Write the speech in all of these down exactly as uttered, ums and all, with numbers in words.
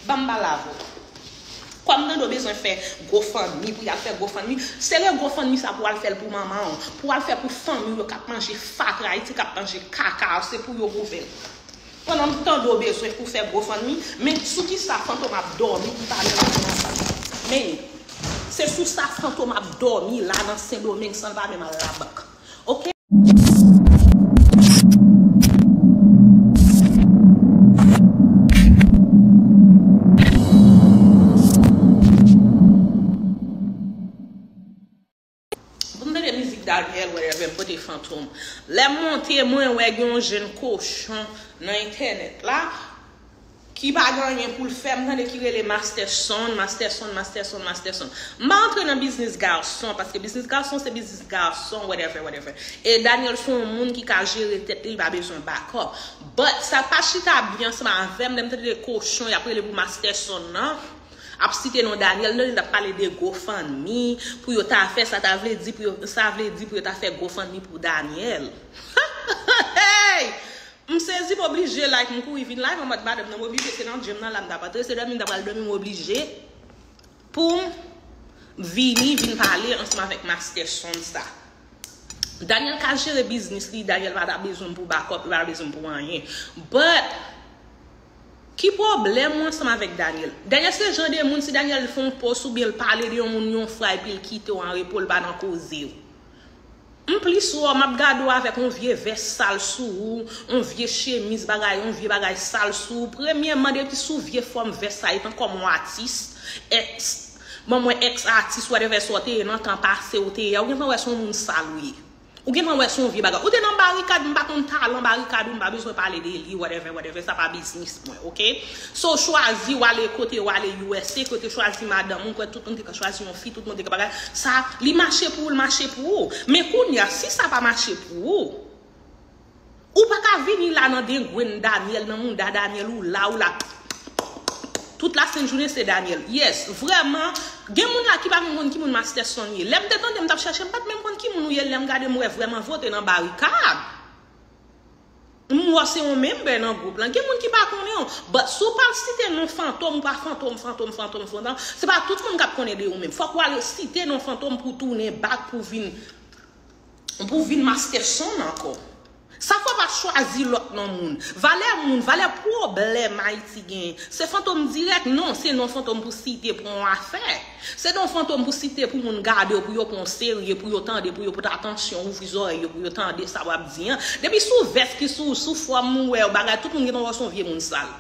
Ban m pale avè w. Kòm tande w bezwen fè GoFundMe, pou y al fè GoFundMe, sere GoFundMe sa pou w al fè l pou manman w, pou w al fè pou fanmi w yo k ap manje fatra Ayiti, k ap manje kaka, se pou yo pou fè l. Pandan m tande w bezwen pou fè GoFundMe, men sou ki sa Fantom ap dòmi pou pale nan sa? Men, se sou sa Fantom ap dòmi la nan Sendomeng san l pa menm al labank. Oke? Pou m tande mizik Daniel, whatever, m pote Fantom. Lè m monte, mwen wè gen yon jèn kochon nan entènèt la ki pa gen anyen pou l fè, m tande ki rele Master Son, Master Son, Master Son, Master Son. M pa antre nan biznis gason, paske biznis gason se biznis gason, whatever, whatever. E Daniel se yon moun ki ka jere tèt li, li pa bezwen backup. But sa pa chita byen ansanm avè m, lè m tande kochon y ap rele pou Master Son nan, ap site non Daniel, non, li t ap pale de GoFundMe, pou yo ta fè sa, ta vle di pou yo, sa vle di pou yo ta fè GoFundMe pou Daniel. Hey! M sezi, m oblije like, m kouri vin live an mòd madanm nan, m oblije, se nan gym nan la m t ap antre, se dòmi m ta pral dòmi, m oblije pou m vini, vin pale ansanm avèk Master Son sa. Daniel ka jere biznis li, Daniel pa ta bezwen m pou backup, li pa ta bezwen m pou anyen. But, ki pwoblèm ou ansanm avèk Daniel? Daniel se jan de moun, si Daniel fè yon post oubyen l pale de yon moun yon fwa epi l kite w an repo, l pa nan koze w. M plis wè w, m ap gade w avèk yon vye vès sal sou ou, yon vye chemiz bagay, yon vye bagay sal sou ou. Premyèman, depi sou vye fòm vès sa, etan kòm yon atis, ex, ban m wè ex atis, whatever sa w te ye nan tan pase, ou te ye, ou gentan wè se yon moun sal ou ye. Ou gentan wè se yon vye bagay. Ou te nan barikad, m pa konn talan barikad ou, m pa bezwen pale de li, whatever, whatever, sa pa biznis mwen, oke? So, w chwazi, w ale kote, w ale U S A, kote w chwazi madanm ou, kwè tout moun te ka chwazi yon fi, tout moun te ka bagay. Sa, li mache pou ou, l mache pou ou. Men kounye a, si sa pa mache pou ou, ou pa ka vini la nan dengwenn Daniel, nan mouda Daniel, ou la, ou la. Tout la sent jounen se Daniel. Yes, vrèman, gen moun la ki pa menm konn ki moun Master Son ye. Lè m te tande, m t ap chèche, m pa t menm konn ki moun ou ye, lè m gade, m wè vrèman vre w te nan barikad. M wè se yon menm bè nan gwoup lan. Gen moun ki pa konnen w. But si w pa site non Fantom, ou pa Fantom, Fantom, Fantom, Fantom, se pa tout moun k ap konnen de ou menm. Fòk w al site non Fantom pou w tounen back, pou w vin, pou w vin Master Son ankò. Sa fè w pa chwazi lòt non moun. Valè moun, valè pwoblèm Ayiti genyen. Se Fantom dirèk, non, se non Fantom pou site pou yon afè. Se non Fantom pou site pou moun gade w, pou yo pran w serye, pou yo tande, pou yo pote atansyon, ouvri zòrèy yo, pou yo tande sa w ap di an. Depi sou vès ki sou, sou fòm ou wè bagay, tout moun gentan wè w se yon vye moun sal.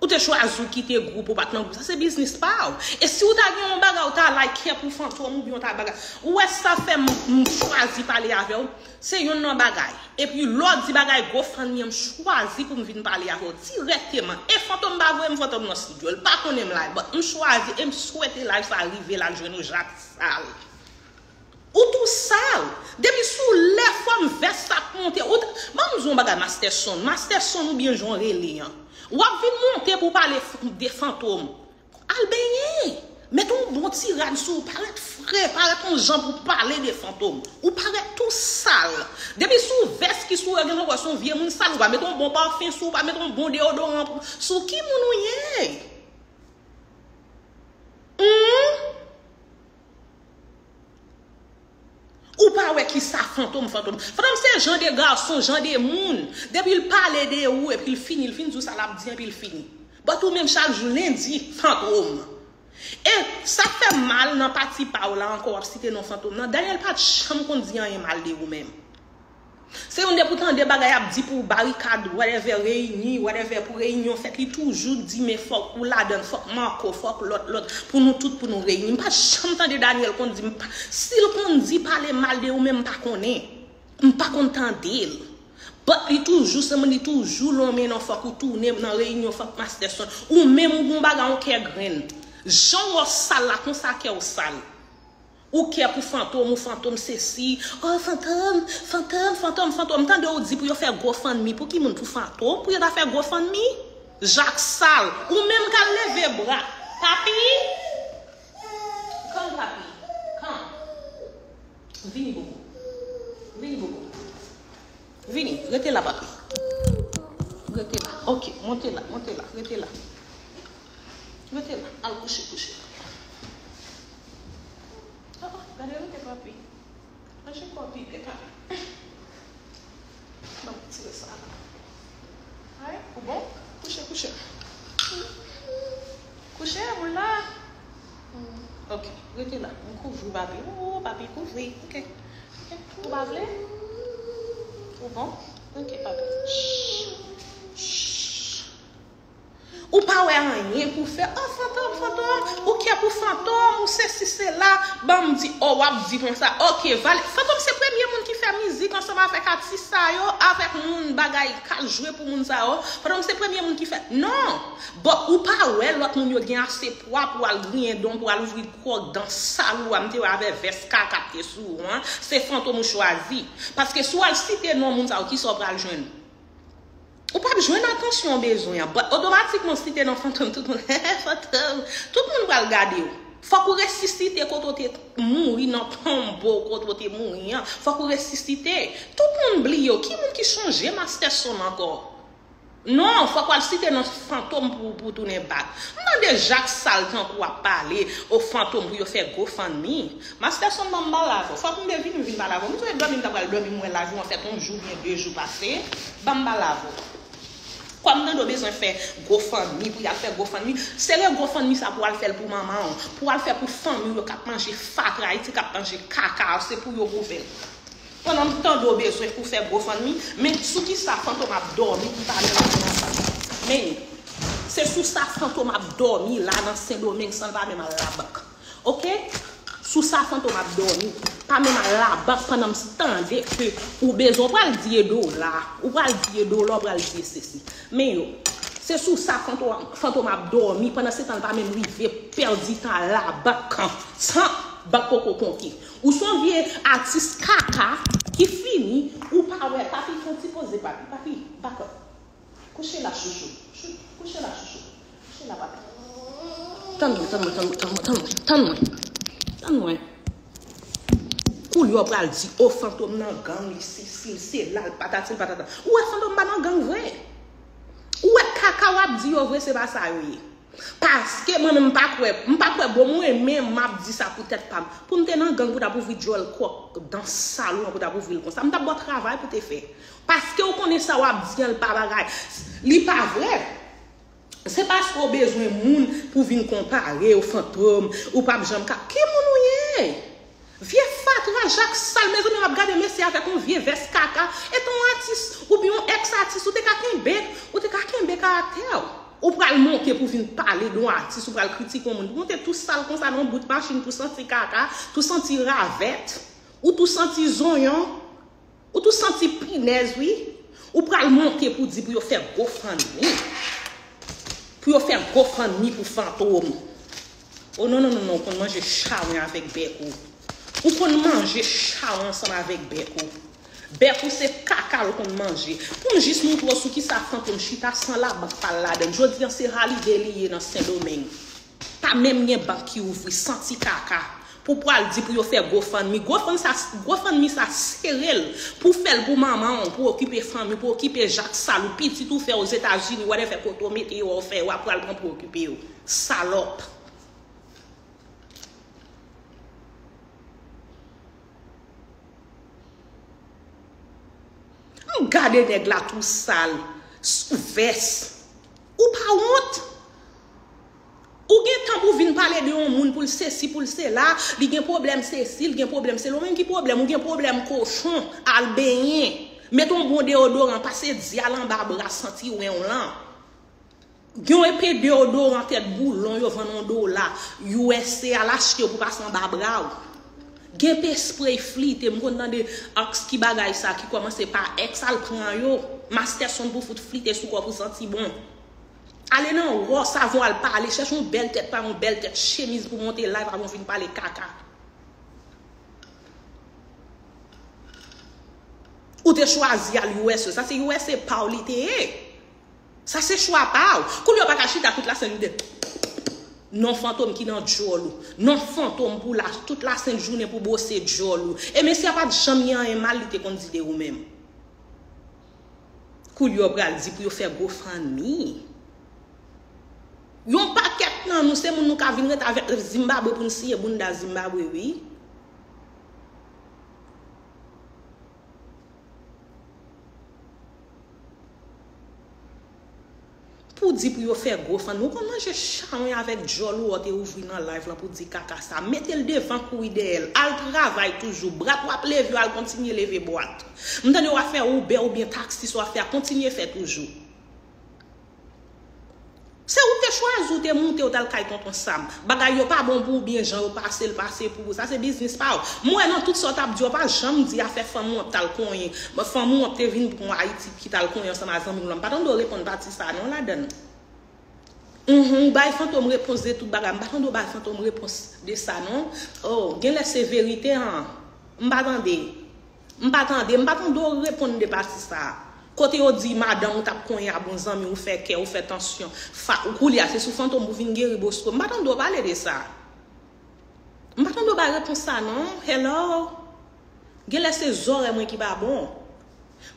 Ou te chwazi w kite gwoup, ou pa t nan gwoup. Sa se biznis pa w. E si w ta gen yon bagay, ou ta like kè pou Fantom oubyen w ta bagay. Ou wè sa fè m, m chwazi pale avè w? Se yonn nan bagay. Epi lè w di bagay GoFundMe an, m chwazi pou m vin pale avè w dirèkteman. E Fantom pa voye m Fantom nan estidyo. L pa konnen m live, but m chwazi e m swete live sa rive l al jwenn ou, Jaksal. Ou tou sal. Depi sou lè fòm vès sa ap monte, ou t-, ban m di w yon bagay, Master Son. Master Son oubyen jan w rele an. W ap vin monte pou w pale f-, de Fantom. Al benyen. Mete yon bon ti rad sou ou, parèt fre, parèt yon jan pou w pale de Fantom. Ou parèt tou sal. Depi sou vès ki sou ou, yo gentan wè se yon vye moun sal. Ou pa mete yon bon pafen sou ou, ou pa mete yon bon deyodoran pou, sou ki moun ou ye? Hmm? Ou pa wè ki sa Fantom, Fantom. Fantom se jan de gason, jan de moun. Depi l pale de ou, epi l fini, l fin di w sa l ap di, epi l fini. But ou menm chak jou lendi, Fantom. E sa k fè m mal nan pati pa w la ankò, w ap site non Fantom nan. Daniel pa t janm konn di anyen mal de ou menm. Se youn de pou tande bagay ap di pou barikad, whatever, reyini, whatever, pou reyinyon fèt, li toujou di, men fòk ou ladann, fòk Marco, fòk lòt, lòt, pou nou tout, pou nou reyini. M pa janm tande Daniel konn di, m pa, si l konn di pale mal de ou menm, m pa konnen. M pa konn tande l. But li toujou, se moun, li toujou lonmen non, fòk ou tounen nan reyinyon, fòk Master Son. Ou menm ou gon bagay, yon kè grenn. Jan w sal la, konsa kè w sal. Ou kè pou Fantom, ou Fantom sesi. Oh, Fantom, Fantom, Fantom, Fantom. Tande w di pou yo fè GoFundMe. Pou ki moun? Pou Fantom? Pou yo ta fè GoFundMe? Jaksal. Ou menm k al leve bra. Papi? Come, papi. Come. Vini, bobo. Vini, bobo. Vini. Rete la, papi. Rete la. Ok, monte la, monte la, rete la. Rete la, al kouche, kouche. Ah, ah, gade rete papi. Manje kò pipi, papi. Ban m retire sa la. Ay, ou bon? Kouche, kouche. Kouche, mwen la. Ok, rete la. Mwen kouvri w, papi. Ou, papi, kouvri. Ok. Ok. Ou pa vle? Ou bon? Ok, papi. Shh. Shh. Ou pa wè anyen pou fè. Oh, Fantom, Fantom, ou kè pou Fantom, ou sesi, sela. Ban m di, oh, w ap di konsa. Ok, vale. Fantom se premye moun ki fè mizik ansanm avèk atis sa yo, avèk moun bagay k al jwe pou moun sa yo. Fantom se premye moun ki fè. Non! Bon, ou pa wè lòt moun yo gen ase pwa pou al griyen don, pou al ouvri gwòg dan sal ou a, m te wè avè vès kaka k te sou ou an. Se Fantom ou chwazi. Paske si w al site non moun sa yo, kisa w pral jwenn? Ou p ap jwenn atansyon w bezwen an. But otomatikman, si te nan Fantom, tout moun, Fantom, tout moun pral gade w. Fòk ou resisite kote w te mouri nan tonbo, kote w te mouri an. Fòk ou resisite. Tout moun bliye w. Ki moun ki sonje Masterson ankò? Non, fòk w al site nan Fantom pou, pou tounen bak. M tande Jak Sal tankou w ap pale, o Fantom pou yo fè GoFundMe. Masterson, ban m pale avè w. Fòk m te vini, m vin pale avè w. M sot dòmi, m ta pral dòmi, m wè lajounen fèt yon jou byen de jou pase. Ban m pale avè w. Kòm Nando bezwen fè GoFundMe, pou y al fè GoFundMe, se le GoFundMe sa pou al fè l pou manman w, pou al fè pou fanmi w yo k ap manje fatra Ayiti, k ap manje kaka, se pou yo pou fè l. Pandan m tande w bezwen pou fè GoFundMe, men sou ki sa Fantom ap dòmi pou pa menm al nan bank? Men, se sou sa Fantom ap dòmi la nan Sendomeng san l pa menm al labank. Oke? Sou sa Fantom ap dòmi. Pa menm al labank pandan m tande ke ou bezwen, ou pral di e dola, ou pral di e dola, ou pral di e sesi. Men yo, se sou sa Fantom, Fantom ap dòmi, pandan se tan l pa menm rive pèdi tan al labank, san bank poko konte. Ou se yon vye atis kaka ki fini, ou pa wè, papi, fè yon ti poze, papi, papi, back up. Kouche la, chouchou. Chou-, kouche la, chouchou. Kouche la, papi. Tann mwen, tann mwen, tann mwen, tann mwen, tann mwen, tann mwen. Tann mwen. Koulye w pral di, o, Fantom nan gang, li sesi, li sela, li patati, li patata. Ou wè Fantom pa nan gang vre. Ou wè kaka w ap di yo vre, se pa sa yo ye. Paske mwen menm m pa kwè, m pa kwè bon mwen menm m ap di sa pou tèt pa m. Pou m te nan gang pou t ap ouvri djòl kòk dan sal ou an pou t ap ouvri l konsa. M t ap ba w travay pou te fè. Paske w konnen sa w ap di an l pa bagay. Li pa vre. Se paske w bezwen moun pou vin konpare w Fantom, ou p ap janm ka. Ki moun ou ye? Vye fatra, Jak Sal, mezanmi, m ap gade mesye avèk yon vye vès kaka. E te yon atis, oubyen yon èks atis, ou te ka kenbe, ou te ka kenbe karaktè w. Ou pral monte pou vin pale de yon atis, ou pral kritike yon moun. Pou monte tou sal konsa nan yon bout machin, tou santi kaka, tou santi ravèt, ou tou santi zonyon. Ou tou santi pinèz, wi. Ou pral monte pou di pou yo fè GoFundMe. Pou yo fè GoFundMe pou Fantom. O non, non, non, non, ou konn manje chawony avèk bèk ou. Ou konn manje chawony ansanm avèk bèk ou. Bèk ou se kaka l konn manje. Pou m jis montre w sou kisa Fantom chita san labank pa l ladan l. Jodi a se halide li ye nan Sendomeng. Pa menm gen bank ki ouvri, santi kaka. Pou pral di pou yo fè GoFundMe. GoFund sa, GoFundMe sa sere l pou fè l pou manman w, pou okipe fanmi w, pou okipe Jak Sal ou, pitit ou fè Ozetazini, whatever kote w mete yo, w fè, w ap pral pran pou okipe yo. Salòp. M gade nèg la tou sal, sou vès. Ou pa wont? Ou gen tan pou vin pale de yon moun pou l sesi, pou l sela, li gen pwoblèm sesi, li gen pwoblèm sela. Ou menm ki pwoblèm? Ou gen pwoblèm kochon, al benyen. Met yon bon deodoran, pase dyal anba bra, santi wen w lan. Gen yon epe deodoran tèt boulon yo vann yon dola U S A, al achte yo pou pase anba bra w. Gen epe spray flite, m konn tande aks ki bagay sa ki kòmanse pa èks, al pran yo. Masterson pou fout flite sou kò pou santi bon. Ale nan wò savon al pale, chèche yon bèl tèt, pa yon bèl tèt chemiz pou monte live avan w vin pale kaka. Ou te chwazi al U S A, sa se U S A pa w li te ye. Sa se chwa pa w. Koulye w pa ka chita tout lasent jounen. Non Fantom ki nan djòl ou. Non Fantom pou la, tout lasent jounen pou bwose djòl ou. E mesye a pa t janm gen anyen mal li te konn di de ou menm. Koulye a w pral di pou yo fè GoFundMe. Yon pakèt nan nou, se moun nou ka vin ret avèk Zimbabwe pou n siye bounda Zimbabwe, wi. Pou di pou yo fè GoFundMe, ou konn manje chawony avèk djòl ou, ou te ouvri nan live lan pou di kaka sa. Mete l devan, kouri dèyè l. Al travay toujou. Bwat w ap leve, al kontinye leve bwat. M tande w ap fè Uber oubyen taxi, sa w ap fè a, kontinye fè toujou. Se ou te chwazi, ou te moute, ou t al kay Tonton Sam. Bagay yo pa bon pou ou, byen jan yo pase l pase pou ou. Sa se biznis pa ou. M wè nan tout sa w t ap di, w pa janm di afè fanmi w ap t al konyen. Bon, fanmi w ap te vin pran Ayiti ki t al konyen ansanm a zanmi w lan. M pa tande w reponn pati sa non ladann. Mhm, ou bay Fantom repons de tout bagay. M pa tande w bay Fantom repons de sa non. Oh, genlè se verite an. M pa tande. M pa tande, m pa tande w reponn de pati sa a. Kote yo di madanm ou t ap konyen a bon zanmi, ou fè kè, ou fè tansyon. Fa, ou koulye a, se sou Fantom pou vin geri Bosco. M pa tande w pale de sa. M pa tande w bay repons sa non. Hello? Genlè se zòrèy mwen ki pa bon.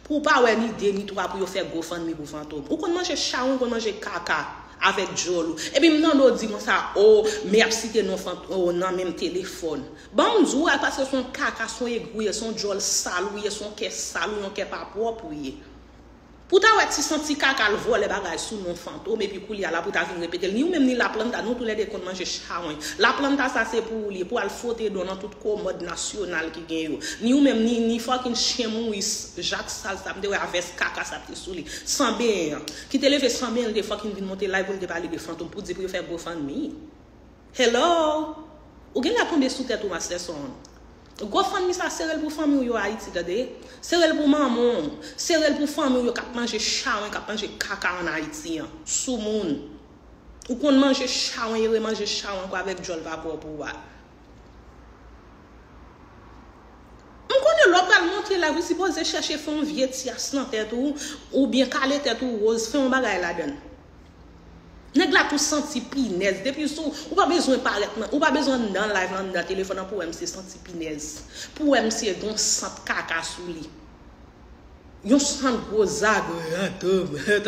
Pou w pa wè ni de ni twa pou yo fè GoFundMe pou Fantom. Ou konn manje chawony, ou konn manje kaka avèk djòl ou. Epi m tande w di konsa, o, men y ap site non Fantom, o, nan menm telefòn. Ban m di w, al pase se yon kaka, se yon egri w ye, se yon djòl sal ou ye, se yon kè sal ou, yon kè pa pwòp ou ye. Pou ta wè ti santi kaka al vòlè bagay sou non Fantom, epi koulye a la pou ta vin repete l. Ni ou menm ni Laplanta, nou toulède konn manje chawony. Laplanta sa se pou ou li ye, pou al fwote do nan tout komòd nasyonal ki gen yo. Ni ou menm ni, ni fucking chen Moris, jak sal sa, m te wè a vès kaka sa te sou li. San benyen an. Ki te leve san benyen, li te fucking vin monte live pou li te pale de Fantom, pou di pou yo fè GoFundMe. Hello? Ou genlè tonbe sou tèt ou, Masterson. GoFundMe sa, sere l pou fanmi w yo Ayiti, tande? Sere l pou manman w. Sere l pou fanmi w yo k ap manje chawony, k ap manje kaka ann Ayiti an. Soumoun. Ou konn manje chawony, e remanje chawony ankò avèk djòl pa pwòp ou a. M konnen lè w pral monte live, ou sipoze chèche fè yon vye tyas nan tèt ou, oubyen kale tèt ou woz, fè yon bagay ladann. Nèg la tou santi pinèz. Depi sou, ou pa bezwen parèt nan, ou pa bezwen nan live lan, nan telefòn nan pou wè misye santi pinèz. Pou wè misye gen yon sant kaka sou li. Yon sant gwo zagre.